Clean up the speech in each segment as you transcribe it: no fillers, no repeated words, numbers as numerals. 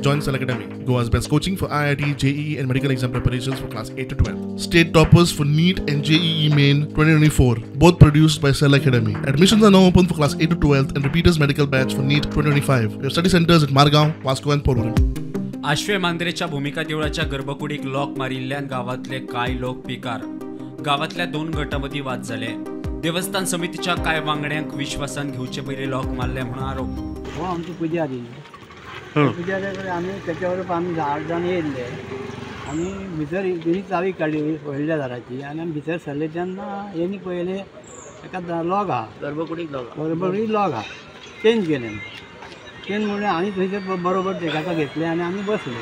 Join Cell Academy, Goa's best coaching for IIT, JEE and medical exam preparations for class 8 to 12. State toppers for NEET and JEE Main 2024, both produced by Cell Academy. Admissions are now open for class 8 to 12 and repeaters medical batch for NEET 2025. We have study centers at Margao, Vasco and Porvorim. Ashwem मांद्रेच्या भूमिका देवळाच्या गर्भकुडीक lock मारिल्ल्यान गावातले कांय लोक पिकार. गावातल्या दोन गटामदीं वाद जाले. देवस्थान समितीच्या कांय वांगड्यांक विश्वासान घेवचे पयलीं लॉक मारले म्हणून आरोप. हो आमचो पुजारी, पुजाऱ्याकडे आमी त्याच्यावर आमी 8 जाण येयल्ले आनी भितर तेणी चावी काडली व्हडल्या दाराची आनी आमी भितर सरले तेन्ना हेणी पळयलें एका लॉक आहा, गर्भकुडीक लॉक आहा, चेंज केलें. चेंज म्हणल्यार आमी थंयसर बरोबर तेका घेतलें आनी आमी बसले.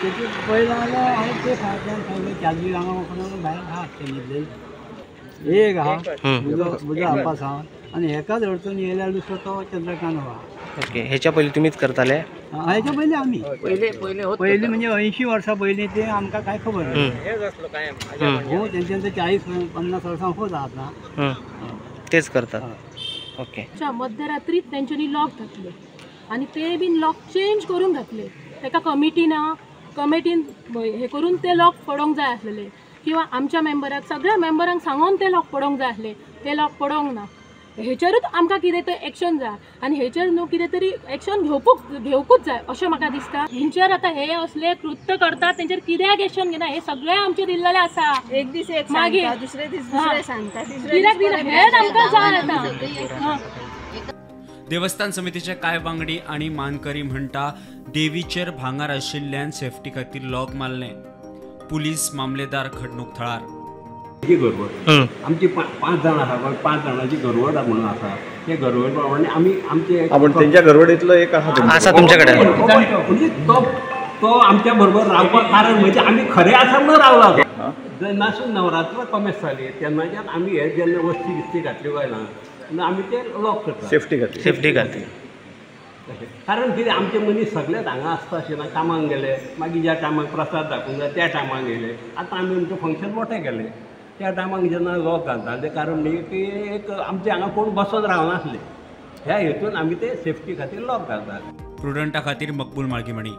तेची पयलें जाल्यार हांवें ते फाटल्यान सांगलें चार्जी हांगा वचून भायर आहा तेणिल्ले एक आहा म्हजो आपास आहा आनी हेकाच अडचण येयल्यार दुसरो तो चंद्रकांत आहा. ओके, हेच्या पयलीं तुमीच करताले? हेच्या पयलीं आमी पयलीं म्हणजे 80 वर्सां पयलीं ते आमकां कांय खबर ना. हो तेंच्यान 40-50 वर्सां होच आतां तेच करतात. ओके, मध्यरात्रीत तेंच्यांनी लॉक घातले आनी ते बीन लॉक चेंज करून घातले. ताका कमिटी ना, कमिटीन हे करून ते लॉक पडोंक जाय आसलेले किंवा आमच्या मेंबराक सगळ्या मेंबरांक सांगोन ते लॉक पडोंक जाय आसले, ते लॉक पडोंक ना. हेचेरूच आमकां कितें तरी एक्शन जाय आनी हेचेर न्हू कितें तरी एक्शन घेवकूच जाय अशें म्हाका दिसता. हेंचेर आतां हे असले कृत्य करतात तेंचेर कित्याक एक्शन घेना हें सगळें आमचें दिल्लेलें आसा. एक दीस एक मागीर दुसरे दीस दुसरे सांगता, कित्याक दिना हेंच आमकां जाय आतां. देवस्थान समितीचे कांय वांगडी आनी मानकरी म्हणटा देवीचेर भांगर आशिल्ल्यान सेफ्टी खातीर लॉक मारलें. पुलीस मामलेदार घडणूक थळार. गरवड आमची 5 जाण आसा, 5 जाणांची गरवड म्हणून आसा. ते गरवड प्रमाणे आमी आमचे तेंच्या गरवडीतलो एक आसा तुमच्याकडे, म्हणजे तो आमच्या बरोबर रावपाक कारण म्हणजे आमी खरे आसा म्हणून रावला. जेन्नासून नवरात्र कमेस जाली तेन्नाच्यान आमी हे जेन्ना वस्ती बिस्ती घातल्यो काय ना तेन्ना आमी ते लॉक करता सेफ्टी खातीर. सेफ्टी खातीर कारण कितें आमचे मनीस सगळेच हांगा आसता अशें ना, कामाक गेले मागीर ज्या टायमाक प्रसाद दाखोवंक जाय त्या टायमाक गेले. आतां आमी आमचें फंक्शन मोठें केलें त्या टायमाक जेन्ना लॉक घालता तें कारण न्ही की एक आमचे हांगा कोण बसोन रावनासले, ह्या हेतून आमी ते सेफ्टी खातीर लॉक घालतात. प्रुडंटा खातीर मकबूल माळगीमणी.